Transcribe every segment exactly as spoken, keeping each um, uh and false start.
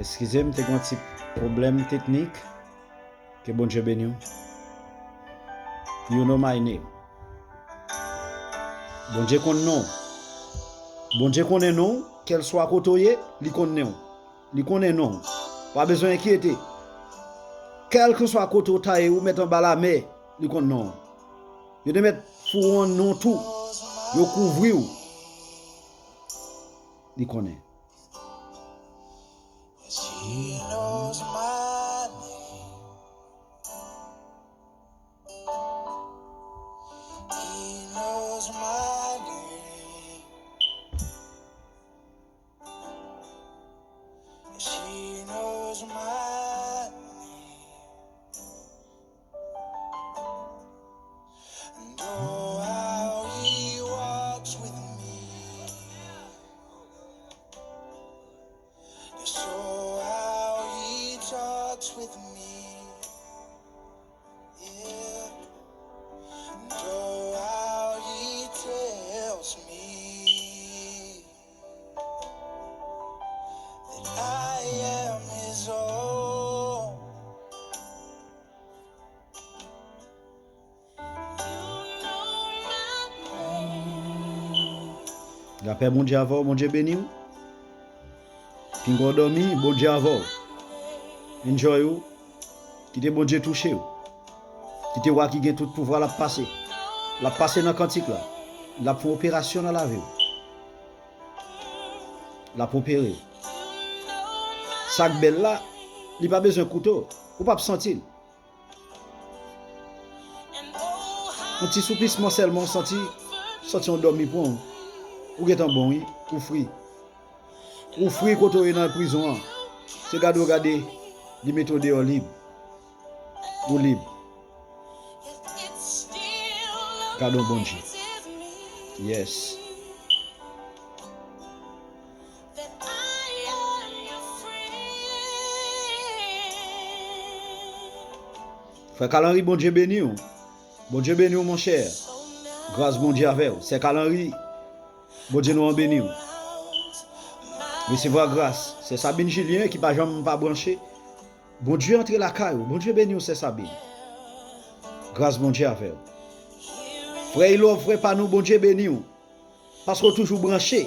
Eskize m, te gen yon ti pwoblèm teknik. Ke Bondye beni w. You know my name. Bondye konn non w. Bondye konnen non w, kèlswa kote w ye, li konn non w. Li konnen non w. Pa bezwen enkyete. Kèlkeswa kote w ta ye, ou mèt anba lamè, li konn non w. Yo te mèt foure w yon non tou. Yo kouvri w. Li konnen. She knows my name. He knows my name. She knows my name. And oh, how he walks with me. Yes, oh, how he talks with me. Yeah. And oh, how he tells me that I am his own. Lapè Bondye avè w, Bondye beni w. Pinga w dòmi, Bondye avè w. Enjoy ou. Kite Bondye touche w. Kite wa ki gen tout pouvwa l ap pase. L ap pase nan kantik la. L ap fè yon operasyon nan lavi w. L ap opere w. Sa k bèl la, li pa bezwen kouto. Ou p ap santi l. Yon ti soupisman sèlman, w santi, santi yon dòmi pran w. Ou gentan bon, wi. Ou fri. Ou fri kote w ye nan prizon an. Se gade w gade, li mete w deyò lib. Ou lib. Gade yon Bondye. Yes. Frè Kalanri, Bondye beni w. Bondye beni w, monchè. Gras Bondye avè w. Sè Kalanri, Bondye nou an beni w. Resevwa gras. Sè Sabine Julien, ki pa janm pa branche. Bondye antre lakay ou. Bondye beni w, Sè Sabine. Gras Bondye avè w. Frè Ilòv, frè pa nou, Bondye beni w. Paske w toujou branche.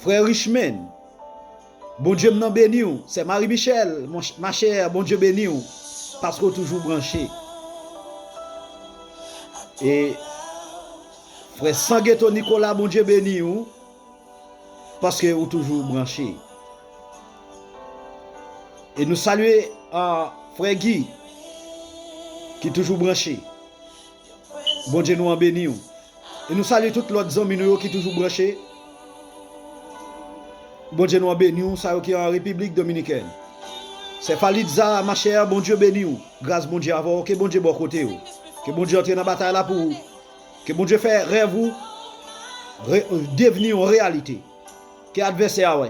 Frè Richmond, Bondye m nan beni w. Sè Marie Michel, mon ch-, ma chère, Bondye beni w. Paske w toujou branche. E frè Sangeto Nicolas, Bondye beni w. Paske ou toujou branche. E nou salye, ah, frè Guy, ki toujou branche. Bondye nou an beni w. E nou salye tout lòt zanmi nou yo ki toujou branche. Bondye nou an beni w, sa yo ki an Repiblik Dominikèn. Sè Falitza, ma chère, Bondye beni w. Gras Bondye avè w, ke Bondye bò kote w. Ke Bondye antre nan batay la pou ou. Ke Bondye fè rèv ou re-, devni yon reyalite. Ke advèsè a wè.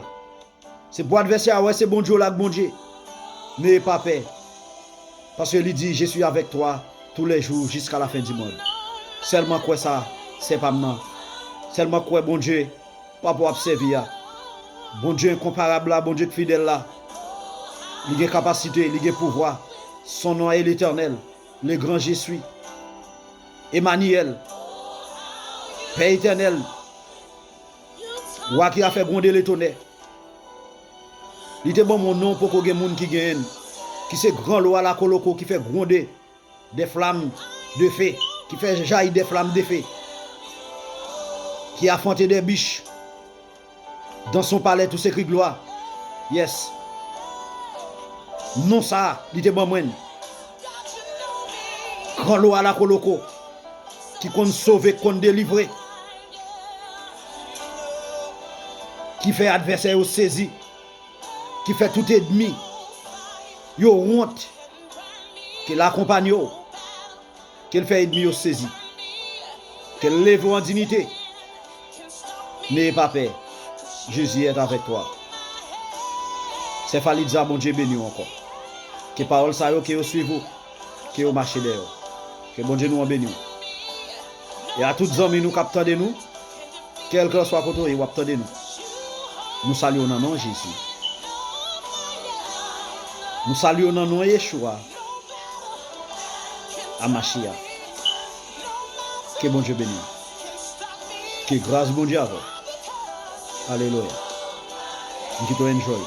Se pou advèsè a wè se Bondye w la ak Bondye. N'ayez pas peur. Paske li di, je suis avec toi tous les jours jusqu'à la fin du monde. Sèlman kwè sa, sè pa m nan. Sèlman kwè Bondye, papa w ap sèvi a. Bondye enkonparab la, Bondye k fidèl la. Li gen kapasite, li gen pouvwa. Son non est l'Éternel, le grand je suis. Emmanuel, Pè Etènèl, Wa ki a fè gwonde letonè. Li te ban m yon non poko gen moun ki genyen l, ki se gran lwa Lakoloko ki fè gwonde des flammes de feu, qui fait jaillir des flammes de feu, qui affronte des biches dans son palais, tout se crie gloire. Yes. Non sa, li te ban mwen. Gran lwa Lakoloko, ki konn sove, konn delivre, ki fè advèsè yo sezi, ki fè tout ènmi yo wont, ke l akonpanye w, ke l fè ènmi yo sezi, ke l leve w an diyite. N'ayez pas peur, Jésus est avec toi. Sè Falitza, Bondye beni w ankò. Ke pawòl sa yo, ke yo swiv ou, ke yo mache dèyè w. Ke Bondye nou an beni w. E a tout zanmi nou k ap tande nou, kèlkeswa kote w ye, w ap tande nou. Nou salye w nan non Jezi. Nou salye w nan non Yeshua Amashia. Ke Bondye beni w. Ke gras Bondye avè w. Alelouya. M kite w enjoy.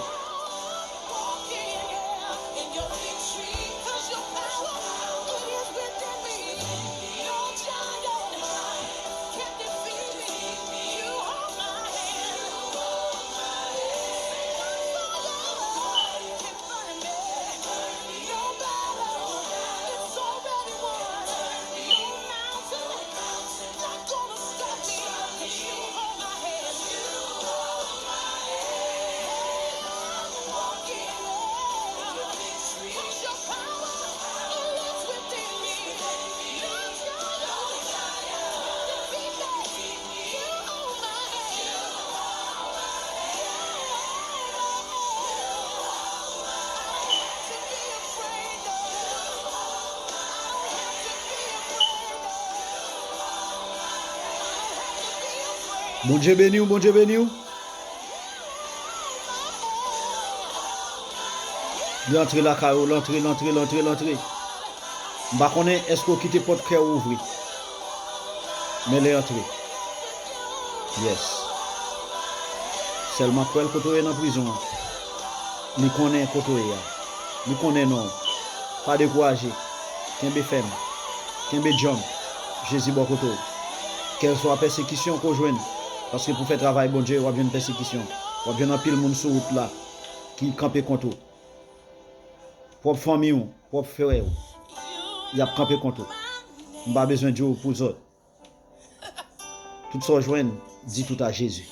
Bondye beni w, Bondye beni w. Li antre lakay ou, l antre, l antre, l antre, l antre. M pa konnen èske w kite pòt kè w ouvri. Men li antre. Yes. Sèlman kwè l kote w ye nan prizon an. Li konnen kote w ye a. Li konnen non w. Pa dekouraje. Kenbe fèm. Kenbe djanm. Jezi bò kote w. Kèlswa pèsekisyon ke w jwenn, paske pou fè travay Bondye, w ap jwenn pèsekisyon. W ap jwenn anpil moun sou wout la ki kanpe kont ou. Pwòp fanmi w, pwòp frè w, y ap kanpe kont ou. M pa bezwen di w pou zòt. Tout sa w jwenn, di tout a Jezi.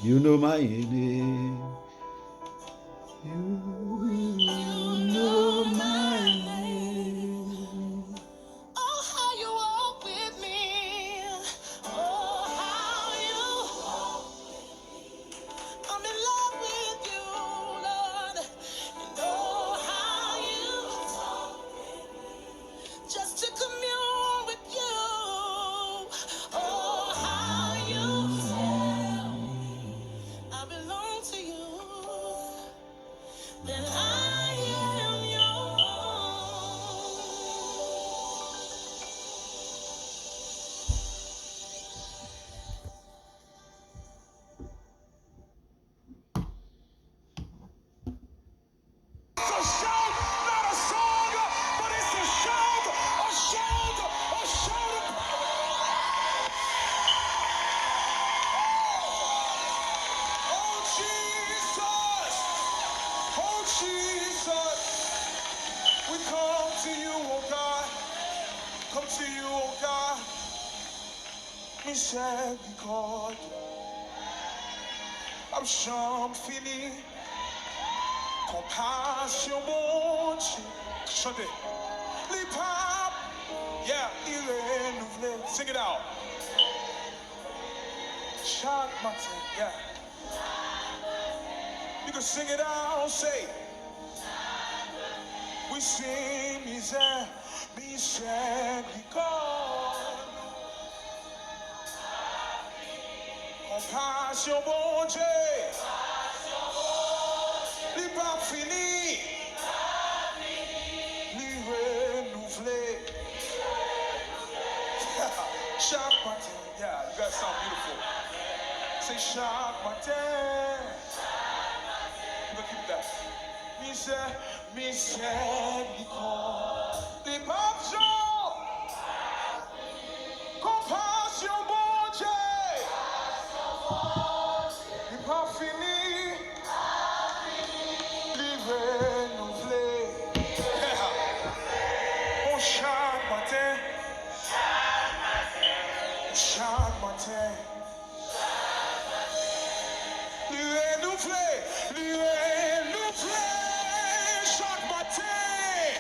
You know my name. You know my name. Oh, how you walk with me. Oh, how you I'm in love with you, Lord. And oh, how you talk with me. Just to commune with you. Oh, how you tell me I belong to you. That I am yours. It's a shout, not a song, but it's a shout, a shout, a shout of praise. Oh, Jesus. Oh, Jesus. We come to you, oh God. Come to you, oh God. Mizèrikòd ap janm fini. Konpasyon Bondye. Chante. Li p ap, yeah, li renouvle. Sing it out. Chak maten, yeah. You can sing it out, say. We sing mizè, mizèrikòd. Konpasyon Bondye, li p ap fini, li renouvle. Chak maten, yeah, you guys sound beautiful. Say chak maten. You can keep that. Mizè, mizèrikòd. Li p ap janm. Konpasyon Bondye. Li p ap fini. Li renouvle. Bon, chak maten. Chak maten. Li renouvle, li renouvle chak maten.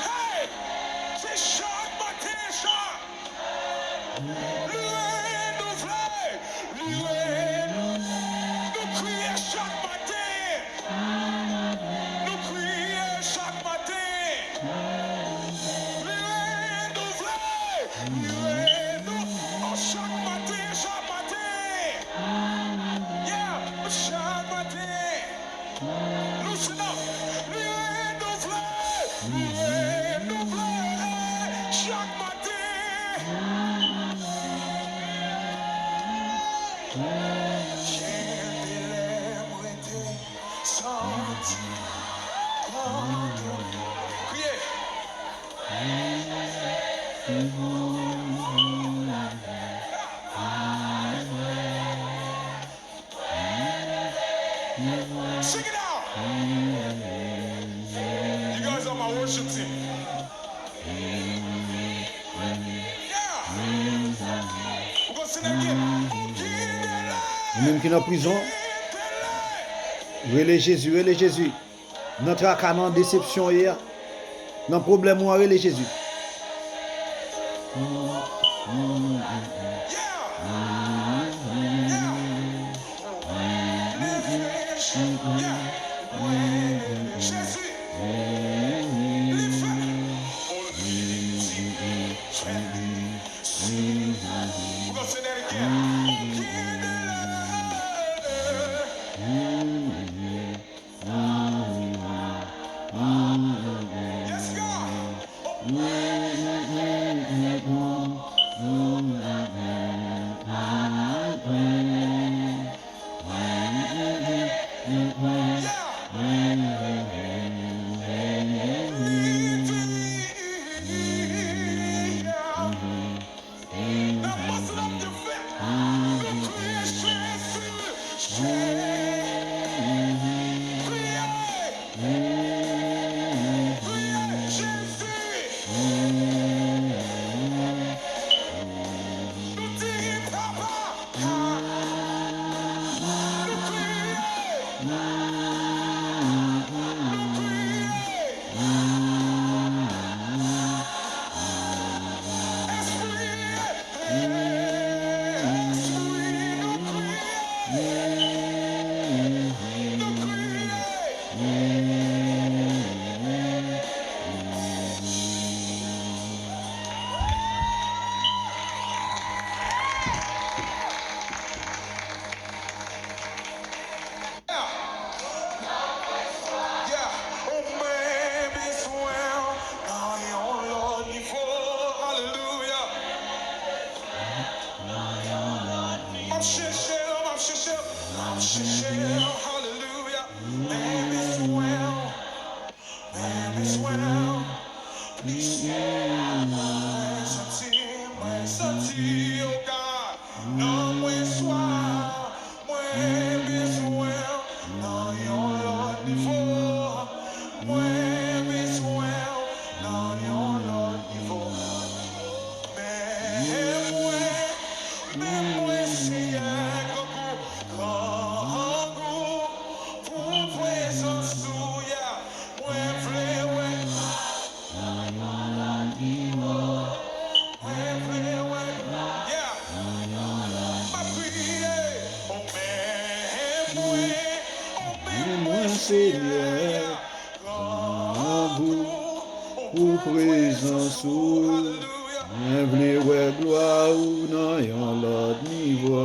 Hey! Se chak maten sa. Li renouvle, li renouvle. Nou kriye chak maten. Nou kriye chak maten. Li renouvle, li renouvle. Oh, chak maten, chak maten. Gen de lè m rete santi kò m tou kriye. Check it out! You guys are my worship team. Yeah! We're gonna sing that again. Nou menm ki nan prizon, rele Jezi, rele Jezi. Nan traka, nan desepsyon w ye a, nan pwoblèm ou an, rele Jezi. We're gonna sing that again. Yes, God. Yeah, ou mwen bezwen w nan yon lòt nivo. Alelouya. M ap chèche w, m ap chèche w, m ap chèche w. Alelouya. Mwen bezwen w. Mwen bezwen w plis ke mwen santi, mwen santi, oh God, nan mwen swa. Mwen bezwen w nan yon lòt nivo. Mwen bezwen w nan yon lòt nivo. Men mwen, men mwen, Seyè, grangou, grangou pou prezans ou, yeah. Mwen vle wè nan yon lòt nivo. Mwen vle wè, yeah. M ap kriye, o men mwen, o men mwen, Senyè. Grangou pou prezans ou. Mwen vle wè glwa ou nan yon lòt nivo.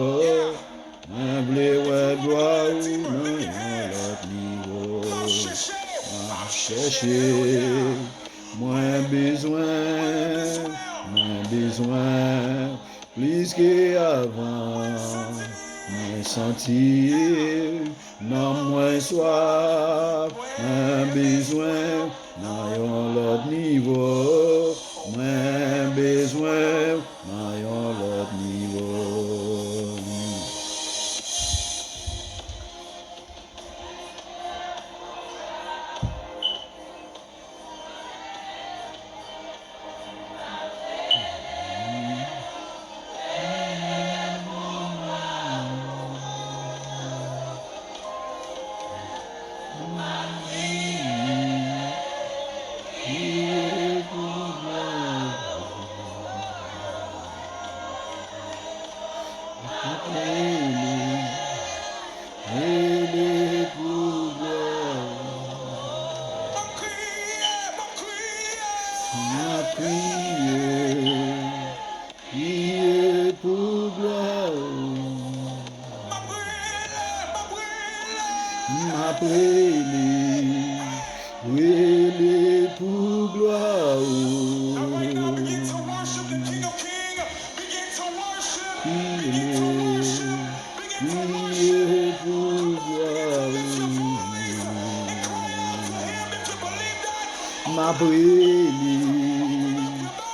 Mwen vle wè glwa ou nan yon lòt nivo. M ap chèche, mwen bezwen, mwen bezwen plis ke avan. Mwen santi nanm mwen swaf. Mwen bezwen nan yon lòt nivo. Mwen bezwen nan yon lòt nivo. Rele pou glwa ou. M ap kriye, m ap kriye. M ap kriye, kriye pou glwa ou. M ap rele, m ap rele. M ap rele, rele pou glwa ou. Now right now, begin to worship the King of Kings. Begin to worship, begin to worship. Rele,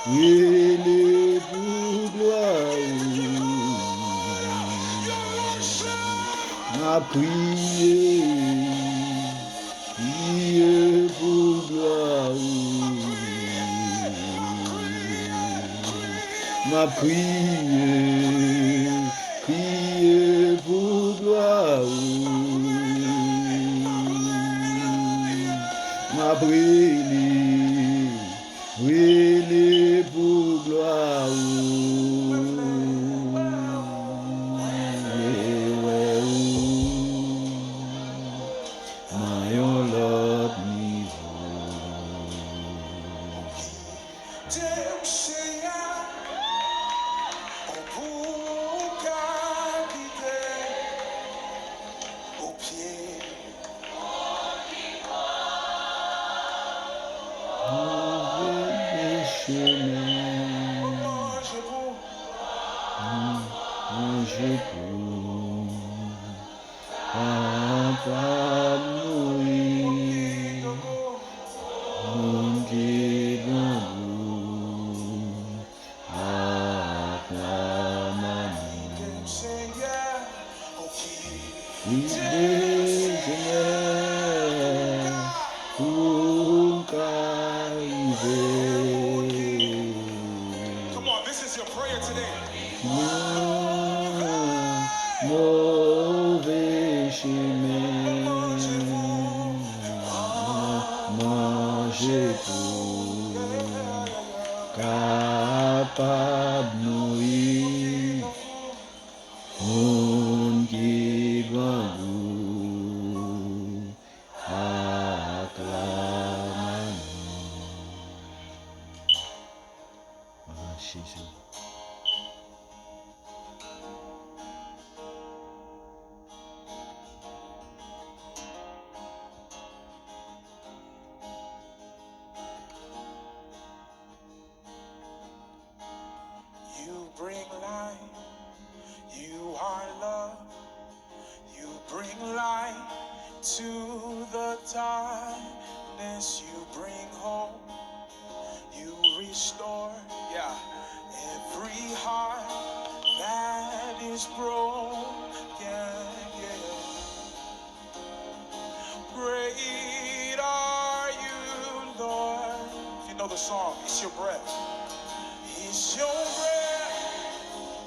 rele pou glwa ou. M ap kriye, kriye pou glwa ou. M ap kriye, kriye pou glwa ou. M ap rele, rele pou glwa ou. Vle wè ou nan yon lòt nivo. Kite m, Senyè, pou w ka kite ou pye. Move chemen. Manje pou. Manje pou. Kapab nouri moun ki grangou ak lamani. Kite, Senyè, pou m ka rive. Come on, this is your prayer today. Nan move chemen, manje pou kapab nouri moun ki grangou ak lamani. Ah, Jezi. You bring life, you are love. You bring light to the darkness. You bring hope. You restore, yeah, every heart that is broken. Yeah. Great are you, Lord. If you know the song, it's your breath. It's your breath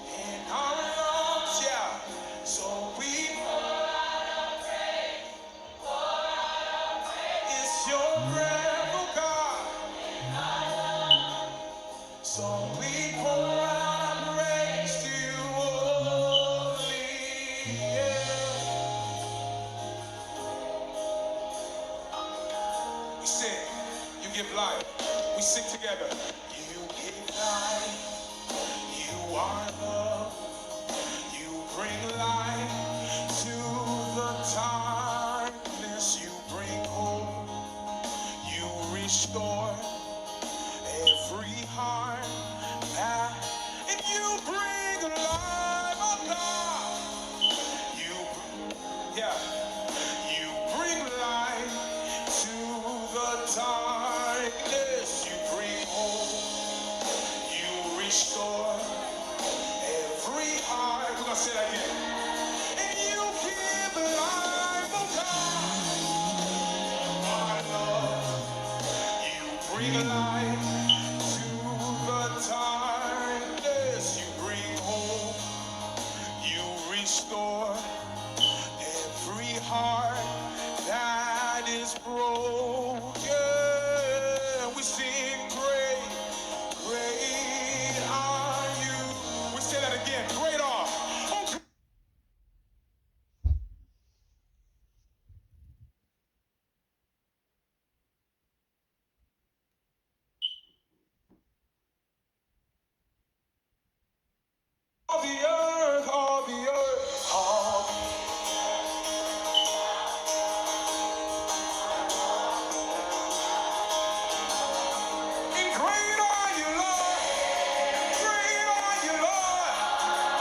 in our lungs, yeah. So we pour out our praise, pour out our praise. It's your breath, oh God, in our lungs. So we pour out our praise to you only, yeah. We sing, you give life. We sing together. You give life, you are love, you bring light to the darkness, you bring hope, you restore every heart that, and you bring life, oh God. You Yeah. You bring light to the darkness. You bring hope. You restore every heart. We're gonna say that again. And you give life, oh God. My Lord, you bring light to the darkness. You bring hope. You restore every heart that is broken. We sing, "Great, great are you." We say that again. Great are. Oh, All the earth, all the earth, all the earth. And great are you, Lord. Great are you, Lord.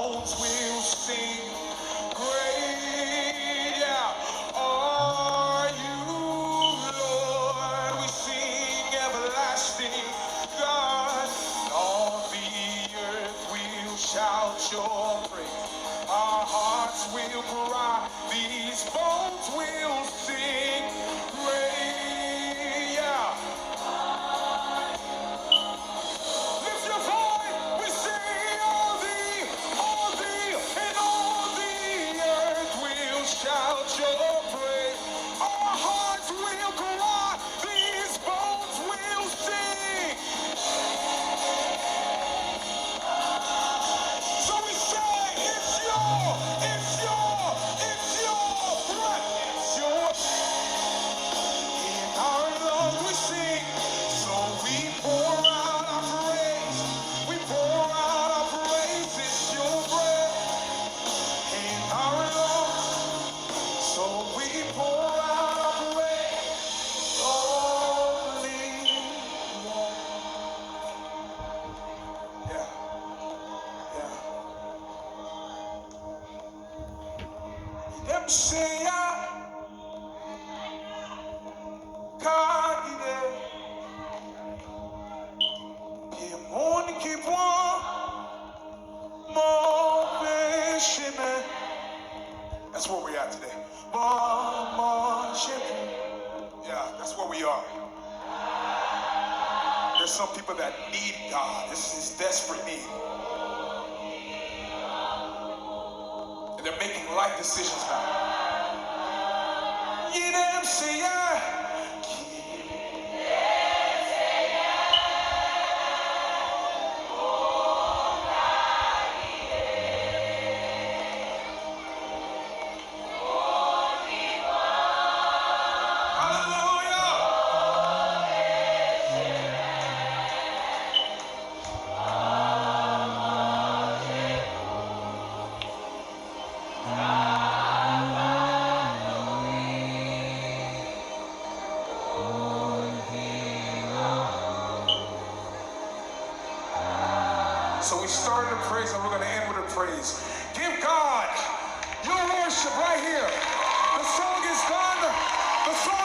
Bones will sing, "Great, yeah, are you, Lord." We sing, "Everlasting God." All the earth will shout your praise. Our hearts will cry. These bones will sing, "Great, yeah." Lift your voice. We say, "All the, all the, and all the earth will shout your praise. Our hearts will cry. These bones will sing." So we say, "It's your, it's your, it's your breath, it's your." In our lungs we sing, so we pour out our praise. We pour out our praise. It's your breath in our lungs, so we pour out our praise. Holy Lord. Yeah. Yeah. Dem seye ka gide. Gen moun ki pran move chemen. That's where we at today. Move, move, shit. Yeah, that's where we are. There's some people that need God. This is desperate need. And they're making life decisions now. Gide m, Seyè. Hallelujah. So we started a praise and we're going to end with a praise. Give God your worship right here. The song is done. The song